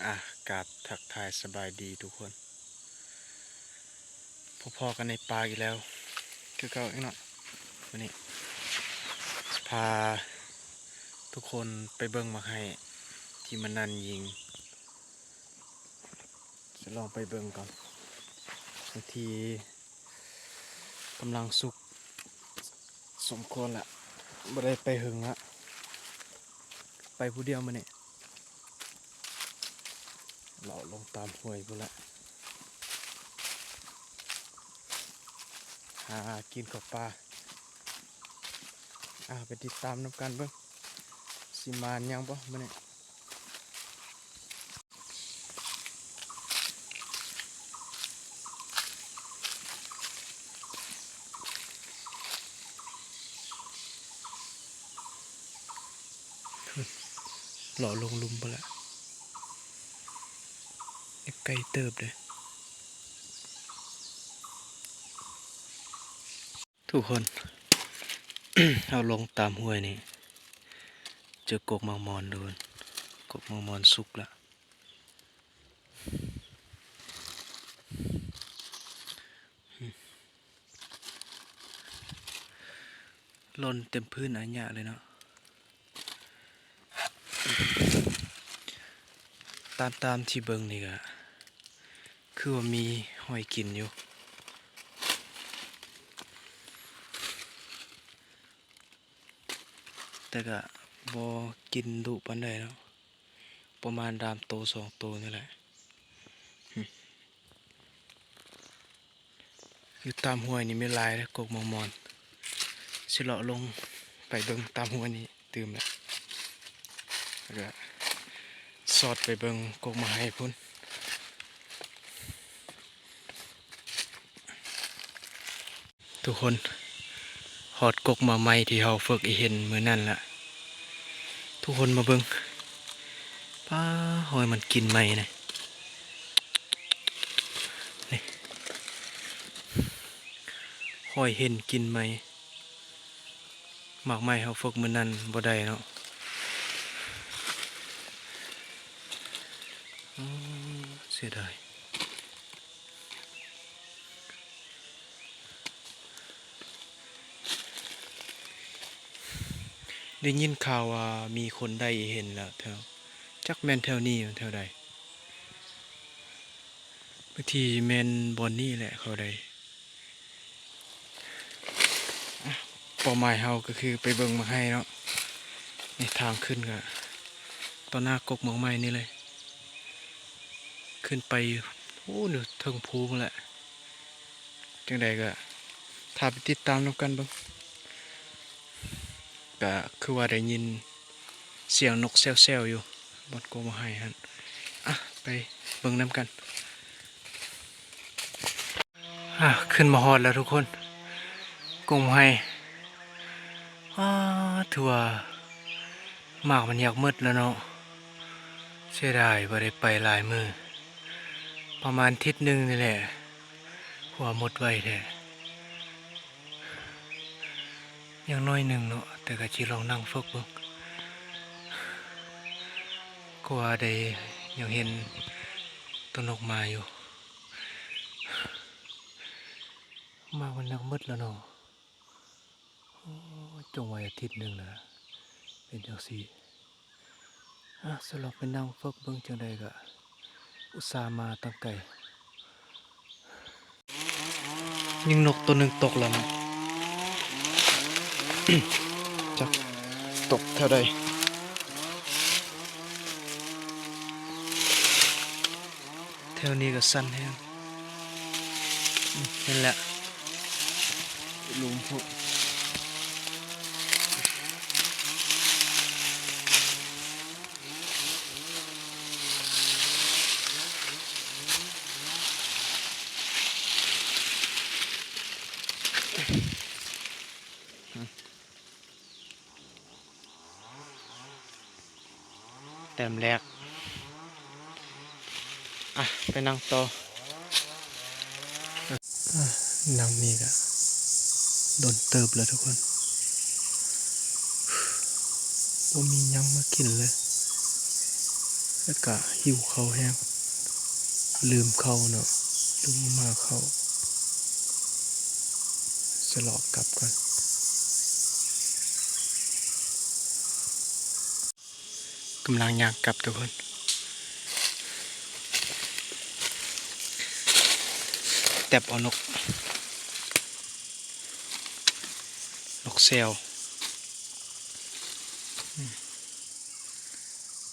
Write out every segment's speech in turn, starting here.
ອາ ກາບທັກທາຍສະບາຍດີທຸກຄົນ, ພໍ້ໆກັນໃນປ່າອີກແລ້ວຄືເກົ່າອີກເນາະ. ມື້ນີ້ຊິພາທຸກຄົນໄປເບິ່ງໝາກໄຮທີ່ມັນນັ່ນຍິງ. ຊິລອງໄປເບິ່ງກ່ອນ, ບາງທີກຳລັງສຸກສົມຄວນລະ, ບໍ່ໄດ້ໄປເຫິງລະ, ໄປຜູ້ດຽວມື້ນີ້. ເລາະລົງຕາມຫ້ວຍພຸ້ນລະ, ຫາກິນເຂົ້າປ່າ. ອາ ໄປຕິດຕາມນຳກັນເບິ່ງ ຊິໝານຫຍັງບໍ່ມື້ນີ້. ເລາະລົງລຸ່ມພຸ້ນລະ, ໃກ້ເຕີບເດ້. ທຸກຄົນ ເຮົາລົງຕາມຫ້ວຍນີ້ ເຈີກົກໝາກມອນທຸກຄົນ, ກົກໝາກມອນສຸກລະ. ຫຼົ່ນເຕັມພື້ນອາຍະເລີຍເນາະ. ຕາມ ຕາມທີ່ເບິ່ງນີ້ກະຄືວ່າມີຫອຍກິນຢູ່, ແຕ່ກະບໍ່ກິນດຸປານໃດເນາະ, ປະມານດາມໂຕສອງໂຕນີ້ແຫຼະ. ຢູ່ຕາມຫ້ວຍນີ້ມີຫຼາຍເດ້ ກົກໝາກມອນ, ຊິເລາະລົງໄປເບິ່ງຕາມຫ້ວຍນີ້ຕື່ມແຫຼະ, ແລ້ວກະຊອດໄປເບິ່ງກົກໝາກໄຮພຸ້ນ. ທຸກຄົນ, ຮອດກົກໝາກໄຮທີ່ເຮົາຝຶກອີເຫັນມື້ນັ້ນລະ. ທຸກຄົນມາເບິ່ງ, ປ້າ ຮອຍມັນກິນໄມ້ນະ, ນີ້ ຮອຍເຫັນກິນໄມ້. ໝາກໄມ້ເຮົາຝຶກມື້ນັ້ນບໍ່ໄດ້ເນາະ, ໂອ້ ເສຍດາຍ. ໄດ້ຍິນຂ່າວວ່າມີຄົນໄດ້ເຫັນແລ້ວແຖວ, ຈັກແມ່ນແຖວນີ້ແຖວໃດ, ບາງທີແມ່ນບ່ອນນີ້ແຫຼະເຂົາໄດ້. ເປົ້າໝາຍເຮົາກໍຄືໄປເບິ່ງໝາກໄຮເນາະ, ນີ້ທາງຂຶ້ນກໍຕໍ່ໜ້າກົກໝາກໄມ້ນີ້ເລີຍ, ຂຶ້ນໄປ ໂອ້ ຢູ່ເທິງພູພຸ້ນແຫຼະ. ຈັ່ງໃດກໍຖ້າໄປຕິດຕາມນຳກັນເບິ່ງ, ກໍຄືວ່າໄດ້ຍິນສຽງນົກແຊວໆຢູ່ບ່ອນກົກໝາກໄຮຫັ້ນ. ອະ ໄປເບິ່ງນຳກັນ. ອາ ຂຶ້ນມາຮອດແລ້ວທຸກຄົນ, ກົກໝາກໄຮ. ອາ ຖືວ່າໝາກມັນຢາກໝົດແລ້ວເນາະ, ເສຍດາຍບໍ່ໄດ້ໄປຫຼາຍມື້, ປະມານທິດໜຶ່ງນີ້ແຫຼະ, ຄືວ່າໝົດໄວແທ້. ຍັງໜ້ອຍໜຶ່ງເນາະ, ແຕ່ກໍຊິລອງນັ່ງຝຶກເບິ່ງ, ກວ່າໄດ້ຍັງເຫັນໂຕນົກມາຢູ່. ໝາກມັນຢາກໝົດແລ້ວເນາະ. ໂອ້ ຈົ່ງໄວ້ອາທິດໜຶ່ງລະເປັນຈັ່ງຊີ້. ອາ ສະລອງໄປນັ່ງຝຶກເບິ່ງ, ຈັ່ງໃດກະອຸດສ່າມາຕັ້ງໄກ. ຍິງນົກໂຕໜຶ່ງຕົກແລ້ວນະ, ຈັກຕົກແຖວໃດ. ແຖວນີ້ກໍສັ່ນແຮງ. ອືມ ເຫັນແລ້ວ ຫຼຸມພຸ້ນ. ແຕ້ມແລກ. ອະ ໄປນັ່ງຕໍ່. ອະ ນັ່ງນີ້ກະດົນເຕີບແລ້ວທຸກຄົນ, ບໍ່ມີຫຍັງມາກິນເລີຍ. ແລ້ວກະຫິວເຂົ້າແຮງ ລືມເຂົ້າເນາະ ລືມເອົາມາເຂົ້າ ສະເລາະກັບກ່ອນ ກຳລັງຍ່າງກັບທຸກຄົນ ແຕັບເອົານົກ ນົກແຊວ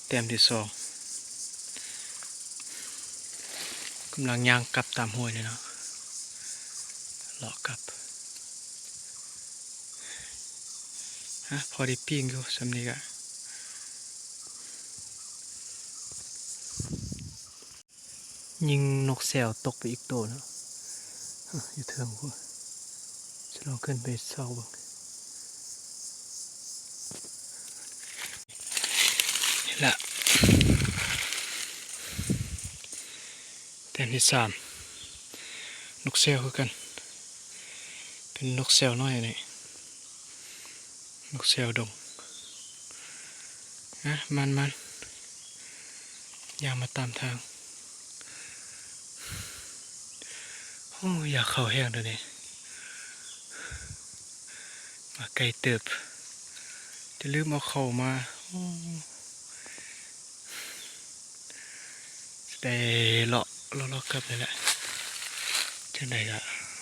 ແຕ້ມທີສອງ ກຳລັງຍ່າງກັບຕາມຫ້ວຍເລີຍເນາະ ເລາະກັບ ຮະ ພໍໄດ້ປີ້ງຢູ່ ສ່ຳນີ້ກະ ຍິງນົກແຊວຕົກໄປອີກໂຕເນາະ ຢູ່ເທິງພຸ້ນ ຊິລອງຂຶ້ນໄປສ່ອງເບິ່ງ ລະ ແຕ້ມທີສາມ ນົກແຊວຄືກັນ ເປັນນົກແຊວນ້ອຍອັນນີ້ ນົກແຊວດົງ ນະ ມັນໆ ຍ່າງມາຕາມທາງ ໂອ້ ຢາກເຂົ້າແຮງດຽວນີ້ ມາໄກເຕີບ ຈະລືມເອົາເຂົ້າມາ ໂອ້ ໄດ້ເລາະ ເລາະໆກັບນີ້ແຫຼະ ຈັ່ງໃດກະ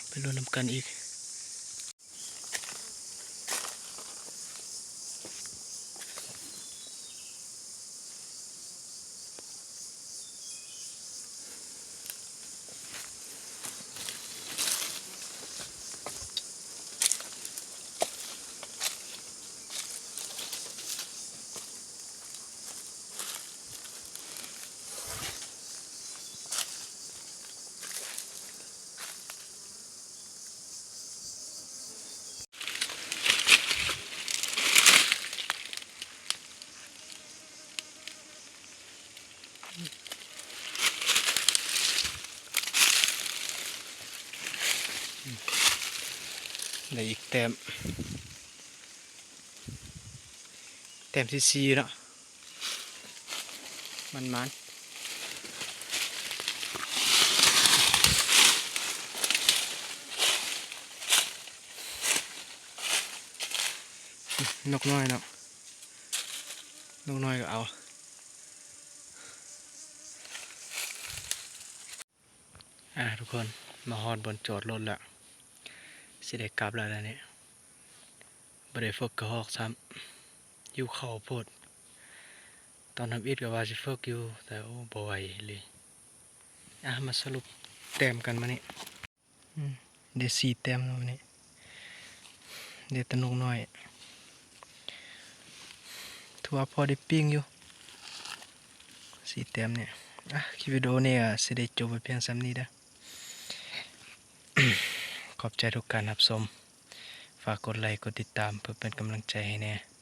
ໄປລຸ້ນນຳກັນອີກ. ໄດ້ອີກແຕ້ມ ແຕ້ມທີສີ່ເນາະ ໝານໆ ນົກນ້ອຍເນາະ ນົກນ້ອຍກະເອົາ. ອ່າ ທຸກຄົນ ມາຮອດບ່ອນຈອດລົດແລ້ວ ຊິໄດ້ກັບແລ້ວແຫຼະນີ້ ບໍ່ໄດ້ເຝິກກະຮອກຊ້ຳ ຫິວເຂົ້າໂພດ ຕອນທຳອິດກະວ່າຊິເຝິກຢູ່ ແຕ່ ໂອ້ ບໍ່ໄຫວເລີຍ ອ່າ ມາສະຫຼຸບແຕ້ມກັນມື້ນີ້. ອືມ ໄດ້ສີ່ແຕ້ມແລ້ວມື້ນີ້ ໄດ້ແຕ່ນົກນ້ອຍ ຖືວ່າພໍໄດ້ປີ້ງຢູ່ ສີ່ແຕ້ມນີ້ ອ່ະ ຄລິບວິດີໂອນີ້ກະຊິໄດ້ຈົບໄວ້ພຽງສ່ຳນີ້ເດີ້ ຂອບໃຈທຸກການຮັບຊົມ ຝາກກົດໄລກົດຕິດຕາມ ເພື່ອເປັນກຳລັງໃຈໃຫ້ແດ່.